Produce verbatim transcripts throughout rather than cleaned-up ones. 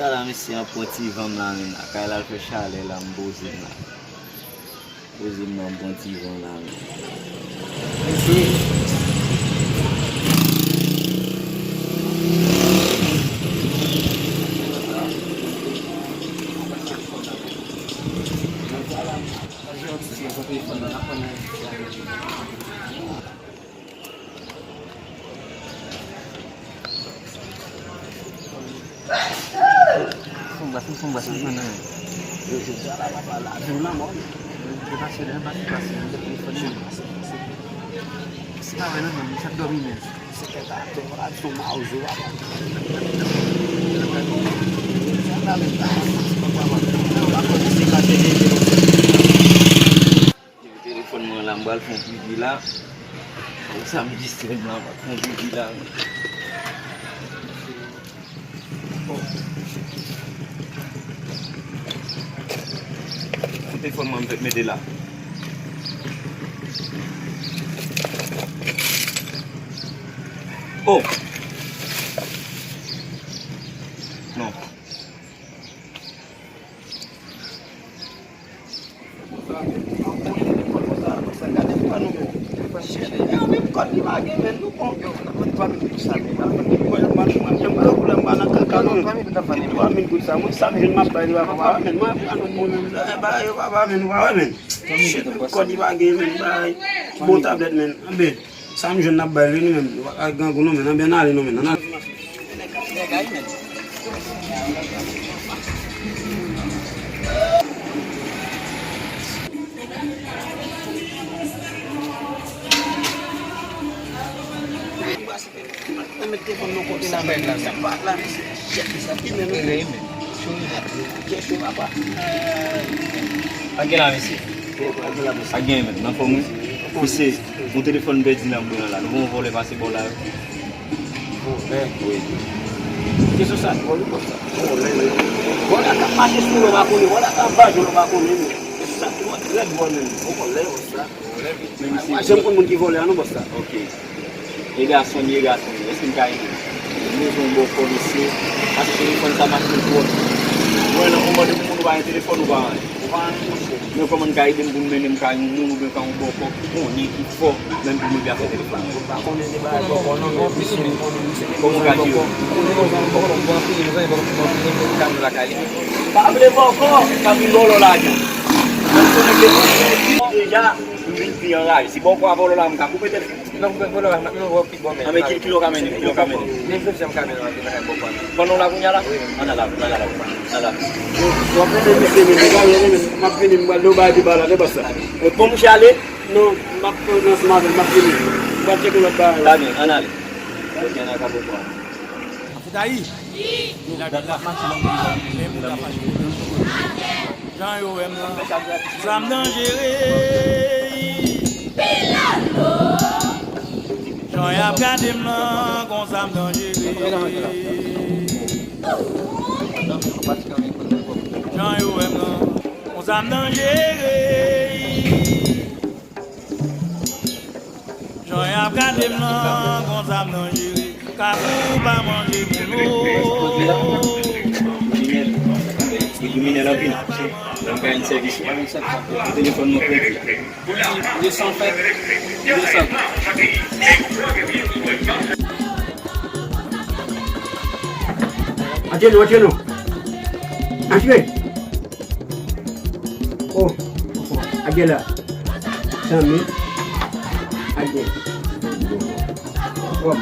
Sa la, mesye, an pran ti van m la, menm. Lakay la, l fè chalè la, m poze m la. Poze m nan bon ti van la, menm. Fon bas, fon bas, fon bas. Yo, jodi a la, papa, la, vin la mò. Yo pase, yo pase, pase, yo telefòn nan. Se pa vre non, menm, li fèk dòmi menm. Se kèk atè, wala, son mawozo, papa. Sa la, menm, papa, papa, papa, papa, se pa se Telefòn mwen la, m pral fè yon pipi la. Sa m distrè m la, m ap fè yon pipi la. Kote telefòn mwen m fèk mete la? Oh! Non. Yo, menm kòd li pa gen, menm nou bon. Yo, twa mil goud sa, menm. Twa mil goud sa, menm. Twa mil goud sa, mwen, sa m jwenn m ap bay li, papa, menm. Mwen, mwen, mwen, mwen, eh, ba, yo, papa, menm, nou pa wè, menm. Shit, menm kòd li pa gen, menm, bay. Bon tablèt, menm. Anben. Sa m jwenn n ap bay li, nou menm. Nou pa ka grangou, nou menm. Anben, ann ale, nou menm. Ann ale. Mwen met telefòn nan kote la, menm. Sa pa la, mesye. Shit, sa ki menm, menm. Kè cho, papa. Ann gen la, mesye. Ak gen, men, nan fòm wi. Mesye, yon telefòn pèdi nan bwen an la. Nou pa yon vòlè pase bò la, wi. Vòlè? Wi. Kesyon sa, vòlè, vòlè. Vòlè k ap mache sou nou pa konnen, vòlè k ap vaje nou pa konnen, men. Kesyon sa, tou trè dwòl, men. Yon vòlè, yon sa. Vòlè, men. Mwen, mwen, janm konn moun ki vòlè a, non, bòs la. Ok. E gason li ye, gason li ye. Èske m ka ede l? M bezwen yon bòkò, mesye. Paske telefòn sa mache twòp. Mwen, nan moman depi moun ou pa gen telefòn, ou pa anyen. Ou pa anyen, monchè. Men kòman n ka ede m pou m mennen m kay yon moun oubyen kay yon bòkò ki konnen, ki fò, menm pou m ede afè telefòn mwen? Ou pa konnen de bagay bòkò, non, men misye, li konnen, misye te bezwen bòkò. Kòman w ka jere? Ou konnen nou zanmi bòkò, bon, anpil, nou zanmi bòkò, bon, anpil, nou ka nou lakay li. Pa vle bòkò, k ap vin ba w lajan. Mwen konnen ke mwen deja, m vin pi anraje. Si bòkò a vòlè la, m ka koupe tèt li. Non, vòlè a, non, wè, Bon, men, anben, ki, kilè w ka mennen? Kilè w ka mennen? Pandan w la kounye a la? Wi. Ann al la, ann al la, ann al la. W ap mennen misye, men, men, men, m ap vini, m pral de bagay de bagay la, de bòs la. Bon, mouche ale? Non, m ap pran ansanm avè l, m ap vini. M pral tcheke lòt bagay la. Ann ale. Ok, ann al ka bò kwa. Fout ayi. Jan yo wè m nan, sa m danjere. Jan y ap gade m nan, konsa m danjere. Jan yo wè m nan, konsa m danjere. Jan y ap gade m nan, konsa m danjere. Kafou pa manje moun, o. Kriminèl, kriminèl anpil. Mwen ka jwenn sèvis ou. Telefòn mwen kredi. Desan fèt. Desan. Antre non, antre non. Antre. Oh, oh, oh. Agè la. San mil. Agè. Bon.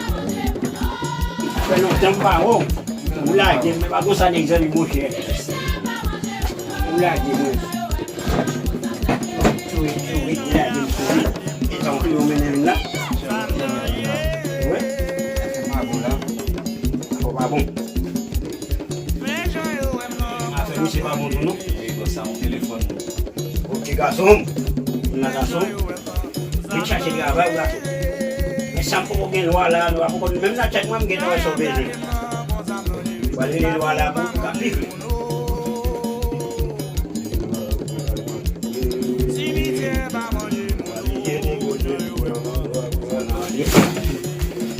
Fè lontan m pa wè w. Ou lage m, men pa konsa nèg zanmi monchè. Ou lage mwen. Tou vit, tou vit, ou lage m tou vit. E tankou yo mennen m la. Wi. Sa fè pa bon la. Sa fè pa bon. Afè misye pa bon tou non. Wi, bòs, sa yon telefòn. Ok, gason. Moun nan gason. Vin chache travay, gason. Men sa m poko gen lwa la, lwa poko, menm nan tchèt mwen, m gentan wè sa w bezwen. W al rele lwa la pou w ka pi vre.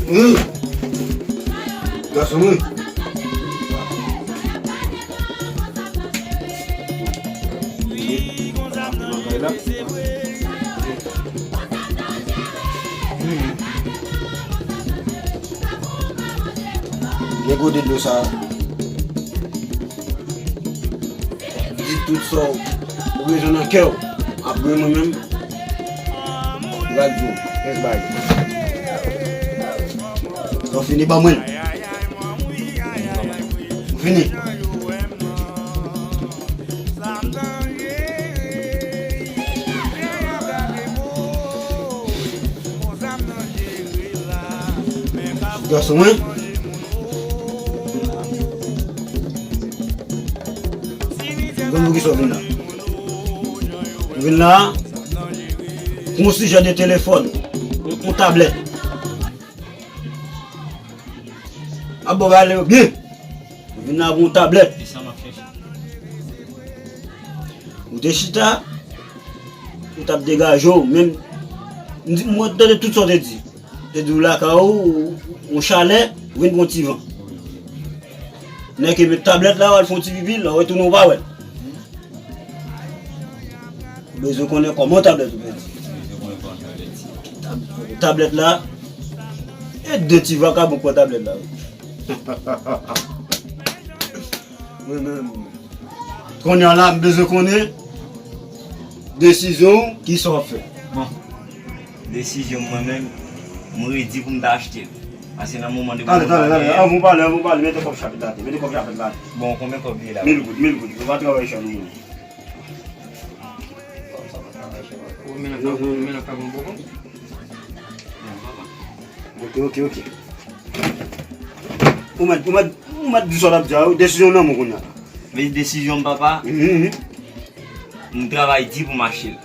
Hum. Gason mwen. Men gode dlo sa. Di tout sa ou bezwen nan kè w. Apre mwen menm, m pral di w. Kès bay. Lè w fini, ban mwen l. M fini. Gason mwen. Bon, poukisa w vin la? Ou vin la pou yon sijè de telefòn, yon, yon tablèt. A bon, gade yo byen. Ou vin la pou yon tablèt. Ou te chita, ou t ap degaje w, menm, m di, mwen tande tout sa w te di. Te di w lakay ou, ou chalè, ou vin pran ti van. Nèg ki met tablèt la, w al fè yon ti pipi, lè w retounen w pa wè l. Ou bezwen konnen kòman tablèt ou pèdi. Tab-, tablèt la, e de ti vakabon k pran tablèt la, wi. Mwen menm. Kounye a la, m bezwen konnen desizyon w, kisa w ap fè. Bon, desizyon m mwen menm, m redi pou m ta achte l. Paske nan moman de... Tande, tande, tande, anvan w pale, anvan w pale, mete kòb chapit la atè, mete kòb chapit la atè. Bon, konbyen kòb li ye la? Mil goud, mil goud, nou pa travay chan nou menm. Ou men nan ka, ou men nan ka bon bòkò. Ok, ok, ok. Ou mèt, ou mèt, ou mèt di sa w ap di a, wi. Desizyon nan men w kounye a. Men desizyon m, papa. Mhm, mhm. M travay di pou m achte l.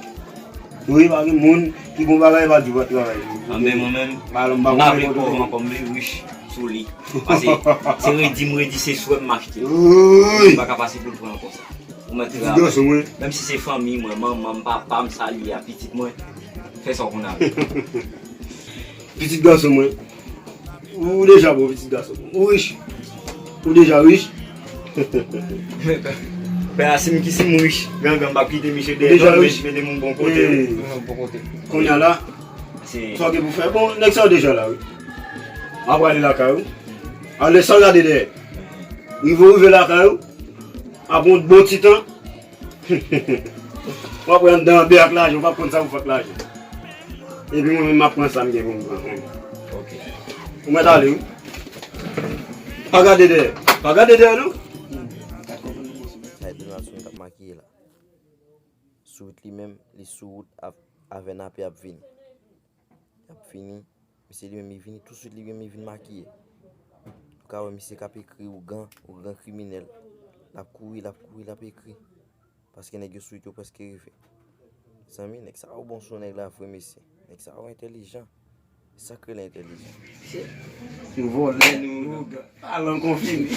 Wi, pa gen moun ki gon bagay pa di w pa travay. Anben, mwen menm, m pa vle pòv ankò, m vle rich sou li. Paske se redi m redi, se swè m achte l. Wi. M pa ka pase pou l pran ankò sa. Ou mèt travay. Pitit gason mwen. Menm si se fanmi mwen, manman m, papa m, sa l ye a, pitit mwen, fè sa w konn avè l. Pitit gason mwen. Ou deja bon, pitit gason mwen. Ou rich. Ou deja rich. Pè a, si m ki si m rich, gangan, m p ap kite misye dèyè, donk mete m yon bon kote. Ou deja rich. Kounye a la, sa w gen pou fè. Bon, nèg sa yo deja la, wi. M ap prale lakay ou. Ale san gade dèyè. Rive w rive lakay ou. Apre yon bon ti tan, w ap wè anndan anbe ak lajan, w p ap konn sa pou fè ak lajan. Epi mwen menm, m ap pran sa m gen pou m pran. Ok. Ou mèt ale, wi. Pa gade dèyè. Pa gade dèyè, non. Sa e Donaldson k ap makiye la. Sou wout li menm, li sou wout avè n ap vini. Y ap fini. Misye li menm, li vini touswit, li menm, li vin makiye. Ou ka wè misye k ap ekri ougan, ougan kriminèl. L ap kouri, l ap kouri, l ap ekri. Paske nèg yo sou wout yo prèske rive. Mezanmi, nèg sa yo bon sou nèg la vre, mesye. Nèg sa yo entèlijan. Sa k rele entèlijan. Nou vòlè, nou ougan. Alan konfime.